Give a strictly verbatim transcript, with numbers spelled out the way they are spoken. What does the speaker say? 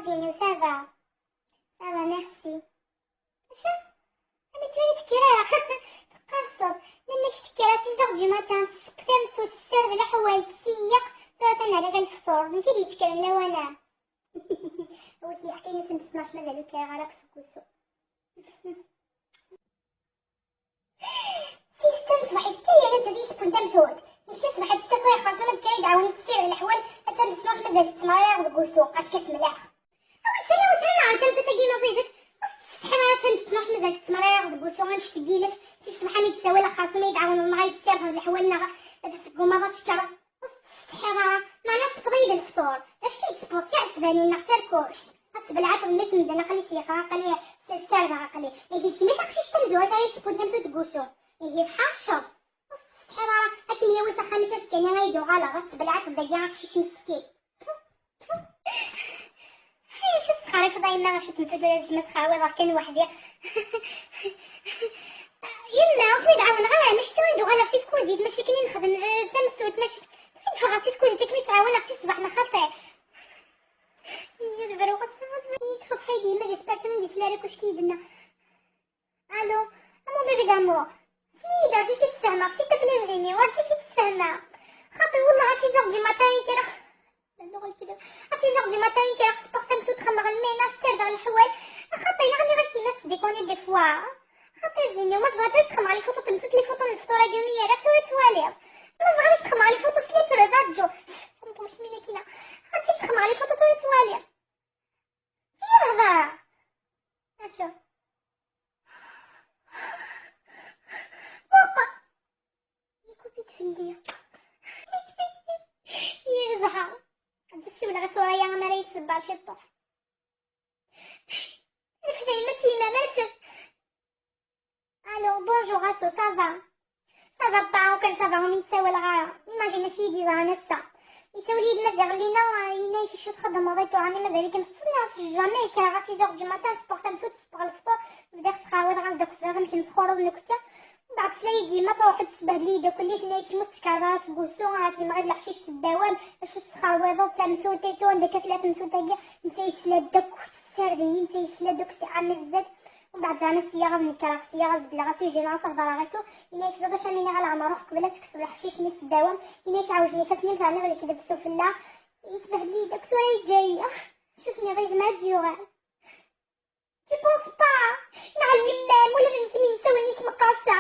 Dini, ça va. Ça va, merci. Acu? Amek ur tekker ara? Teqqerṣeḍ. Melmi k-tekker à six heures du matin, tesseww tamsut, tessared leḥwal, tseyyeq, tura atan rriɣ lefṭur. Nekk i d-yekkren lawan-a. Wi t-yeḥkin i send tnac mazal ur kkreɣ ara akk seg wusu. Sista ṣṣbeḥ-is kan yerra-d ad yesbun tamtunt. Nekk ṣṣbeḥ-is kan ixerṣum ad kker ad iɛawen tessired leḥwal, atan d tnac mazal tettmer ara deg wusu, ad tkes mliḥ. Awi sani, awi sani, ɛad tamtunt-agi ma ẓidet. Ur tettsetḥi ara, atan d tnac mazal tettmer ara deg wusu, annect n yiles, si ṣṣbeḥ mi d-tessawal axerṣum ad iɛawen, neɣ ad tessired leḥwal, neɣ ad teggumaḍ ad tekker. Ur tettsetḥiḍ ara, meɛna tessewweḍ-iyi-d lefṭur. D acu i d-tessewweḍ? Tiɛesbanin neɣ tarkuct? Ad tbelɛeḍ mmi-s medden, aql-i s yeqra, aql-i s-, ssardeɣ, aql-i. Ihi d kemm i d taqcict tamezwarut ara yessewwen tamtunt deg wusu. Ihi tḥerceḍ. Ur tettsetḥiḍ ara, ad kem-yawi s axxam-is azekka-nni ay d-uɣaleɣ, ad tbelɛeḍ dagi aqcic meskin. Ay, acu tesxerrifeḍ a yemma, acu temmteḍ ula d kemm ad sxerwiḍeɣ kan weḥd-i? Yemma, ur ken-id-ɛawneɣ ara, mačči tura d-uɣaleɣ si tkuzit, mačči akken i nexdem, eh, d tamessuwt, mačči tura d-ffɣeɣ si tkuzit akken i ttɛawaneɣ si ṣṣbeḥ neɣ xaṭi. Yya, d berruɣ ass-a, ad iyi-tfeḍḥeḍ yemma, j'espère kan ur d-isel ara kullec i d-yenna. Allô, à mon bébé d'amour. Ǧǧi-yi-d, ǧǧi-yi-d ad k-id-sfehmeɣ, ǧǧi-yi-d ad k-id-sfehmeɣ. Xaṭi, wellah, à six heures du matin i kkreɣ. Ad six heures du matin i kkreɣ, sewweɣ tamtunt, xemmeɣ lménage, ssardeɣ leḥwal. Xaṭi, neɣ nniɣ-ak-in ad tdéconner des fois. Xaṭi, a Zini, ma tebɣiḍ ad s-xemmeɣ les photos n tmtunt, les photos n lefṭur-agi umi yerra, tura ad twaliḍ. Ma tebɣiḍ ad s-xemmeɣ les photos, les preuves, rǧu. Xemmeɣ les photos, tura ad twaliḍ. Ǧǧi-yi ad s-xemmeɣ les photos, tura ad twaliḍ. Ǧǧi-yi ad hedreɣ. Acu? Muqel! Yekkupi-d fell-i. Yir zzheṛ. Ad d-ssiwleɣ i Suraya, amar ay tṣebber ciṭuḥ. Refdeɣ yemma-k yemma-m. Allô, bonjour, Asso, ça va? Ça va pas, ur kan ça va, ur m-ssawaleɣ ara. Imagine acu i yi-d-yeḍran ass-a. Yessawel-iyi-d Maziɣ Lina, yenna-yi-d acu txeddmeḍ i tuɣa-nni, mazal-ikem teṭṭseḍ neɣ jamais kkreɣ à six heures du matin, sewweɣ tamtunt, sewweɣ lefṭur, bdiɣ sxerwiḍeɣ deg uxeẓẓur, amek i m-tesxureḍ nukti. Mbeɛd tesla-yi-d yemma, truḥ-d tesbehdel-iyi-d akk, nniɣ-as ur kem-id-ttekkareḍ ara seg wusu, ad yemɣi d leḥcic s ddawam, acu tesxerwiḍeḍ tamtunt i tura, anda akka tella temtunt-agi, netta yesla-d akk, tessared-iyi, netta yesla-d akk, sɛan zzad. Mbeɛd daɣen ad seyyaɣ ad nekreɣ, seyyaɣ ad beddleɣ asujin, ad s-hedreɣ i tu, yenna-yak tẓiḍ acu am iniɣ a Leɛmer, ruḥ qbel ad tekkseḍ leḥcic-nni s ddawam, yenna-yak ɛewjen ifassen-im terniḍ lekdeb sufella, yesbehdel-iyi-d akk tura yeǧǧa-yi. Acu tniḍ, yezmer ad d-yuɣal? Tu penses pas? Neɣ yemma-m ula d nutni yessawlen-ik meqqar sa.